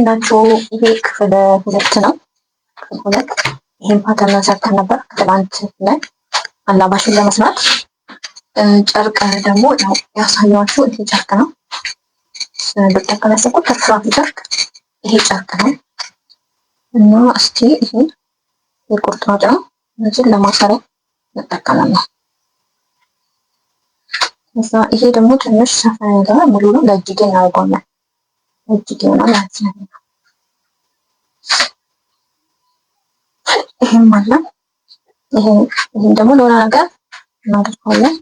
ናችሁ? ይሄ ክፍል ሁለት ነው። ክፍል ሁለት ይሄን pattern ሰርተን ነበር። ክፍል አንድ ላይ አላባሽን ለመስራት ጨርቅ ደግሞ ያው ያሳየኋችሁ ይሄ ጨርቅ ነው። ብጠቀም ያሰብኩት ትርፍራፊ ጨርቅ ይሄ ጨርቅ ነው እና እስቲ ይሄ የቁርጥራጭ ነው። እነዚህን ለማሰሪያ እንጠቀማለን። እዛ ይሄ ደግሞ ትንሽ ሰፋ ያለ ሙሉ ነው። ለእጅጌ እናደርገዋለን። ለእጅጌ ይሆናል ማለት ነው። ይሄም አለ። ይሄን ደግሞ ለሆነ ነገር እናደርገዋለን።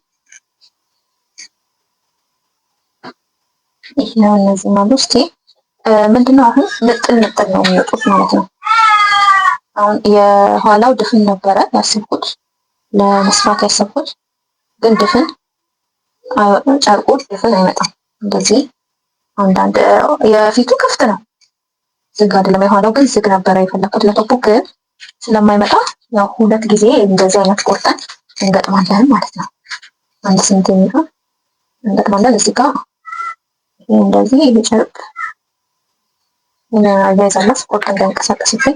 ይሄ ነው። እነዚህ አሉ። እስቲ ምንድነው አሁን ንጥል ንጥል ነው የሚወጡት ማለት ነው። አሁን የኋላው ድፍን ነበረ ያሰብኩት ለመስፋት ያሰብኩት፣ ግን ድፍን ጨርቁ ድፍን አይመጣም። እንደዚህ አንዳንድ የፊቱ ክፍት ነው፣ ዝግ አይደለም። የኋላው ግን ዝግ ነበረ የፈለኩት ለ top ኡ፣ ግን ስለማይመጣ ያው ሁለት ጊዜ እንደዚህ አይነት ቆርጠን እንገጥማለን ማለት ነው። አንድ ስንት የሚሆን እንገጥማለን። እዚህ ጋር ይሄ እንደዚህ ይሄ ጨርቅ አያይዛለሁ ቆርጠን እንዳይንቀሳቀስብኝ።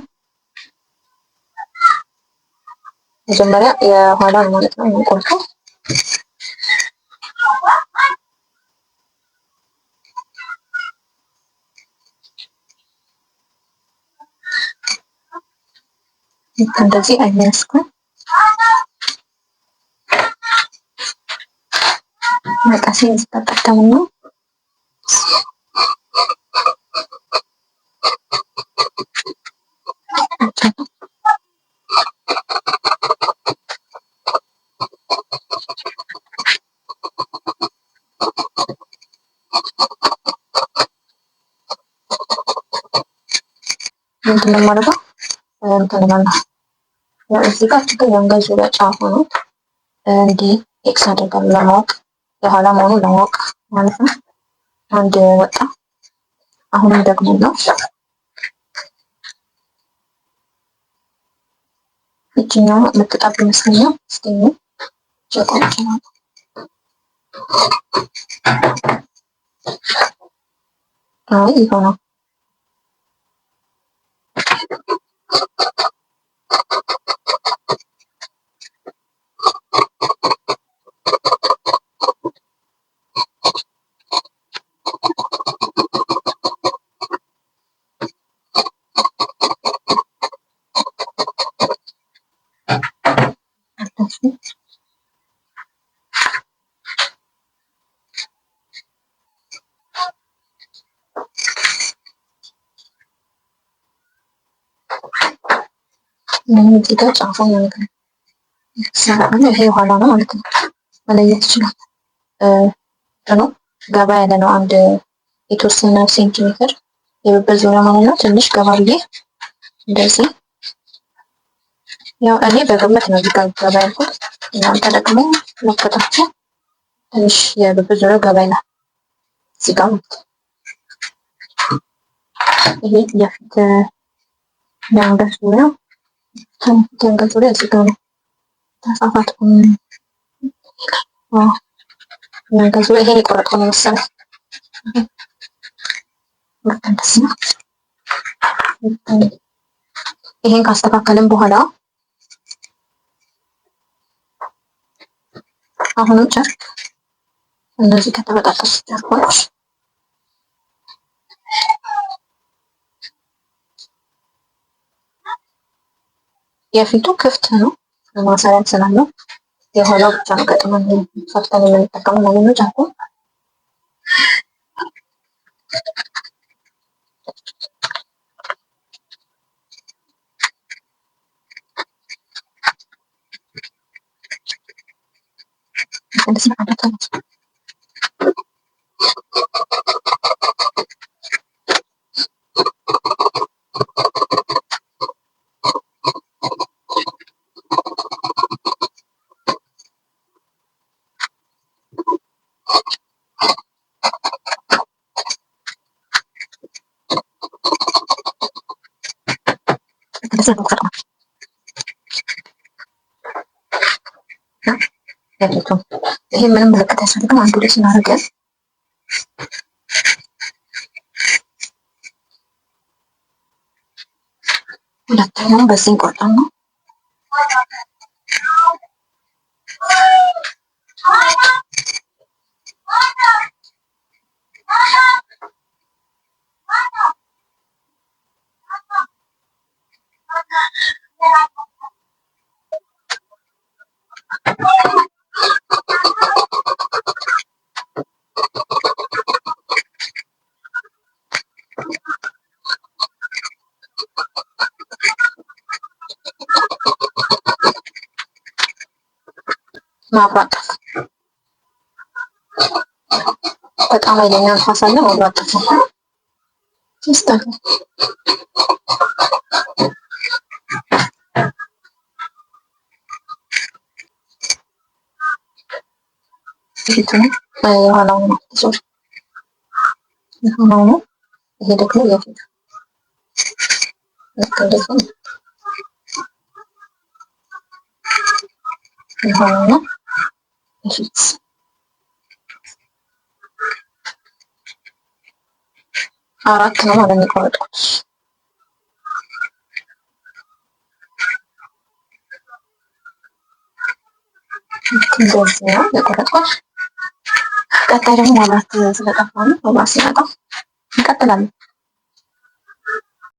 መጀመሪያ የኋላን ማለት ነው የምንቆርጠው። ልክ እንደዚህ አያያዝኩኝ መቀሴን ስጠቀምና ምንድን ነው የማደርገው? እንትን እላለሁ። ያው እዚህ ጋር ችግር የአንገት ዙሪያ ጫፍ ሆኖ እንዲህ X አደርጋለሁ ለማወቅ የኋላ መሆኑን ለማወቅ ማለት ነው። አንድ ወጣ። አሁንም ደግሞ ነው ይችኛዋ የምትጠብ ይመስለኛል። እስኪ ጨቆጭ ነው። አይ ይሆናል። እዚህ ጋር ጫፉ ማለት ነው። ይሄ የኋላ ነው ማለት ነው። መለየት ይችላል። ነው ገባ ያለ ነው። አንድ የተወሰነ ሴንቲሜትር የብብት ዙሪያ ማለት ነው። ትንሽ ገባ ብዬ እንደዚህ ያው እኔ በግምት ነው እዚህ ጋር ገባ ያልኩት። እናንተ ደግሞ ለክታችሁ ትንሽ የብብት ዙሪያው ገባ ይላል እዚህ ጋር ማለት ነው። ይሄ የፊት የአንገት ዙሪያ የአንገት ዙሪያ እዚህ ጋር ነው። ተሳሳትኩ። የአንገት ዙሪያ ይሄን የቆረጥኩ ነው መሰለኝ። እንደዚህ ነው። ይሄን ካስተካከልን በኋላ አሁንም ጨርቅ እንደዚህ ከተበጣጠሱ ጨርቆች የፊቱ ክፍት ነው ማሰሪያም ስላለው የኋላው ብቻ ነው ገጥመን ሰፍተን የምንጠቀመው ማለት ነው። ጨርቁን እንደዚህ ነው። ይሄ ምንም ምልክት አያስፈልግም። አንዱ ላይ ስናደርገን ሁለተኛው በዚህ እንቆርጣና ማብራት ጠፋ። በጣም ኃይለኛ ንፋስ አለ። ማብራት ጠፋ። ሲስተም ፊቱ ነው የኋላው ነው፣ sorry፣ የኋላው ነው። ይሄ ደግሞ የፊቱ ልክ እንደዚህ ነው። የኋላው ነው፣ የፊት አራት ነው ማለት ነው የቆረጥኩት። ልክ እንደዚህ ነው የቆረጥኩት። ቀጣይ ደግሞ መብራት ስለጠፋ ነው። መብራት ሲመጣ እንቀጥላለን።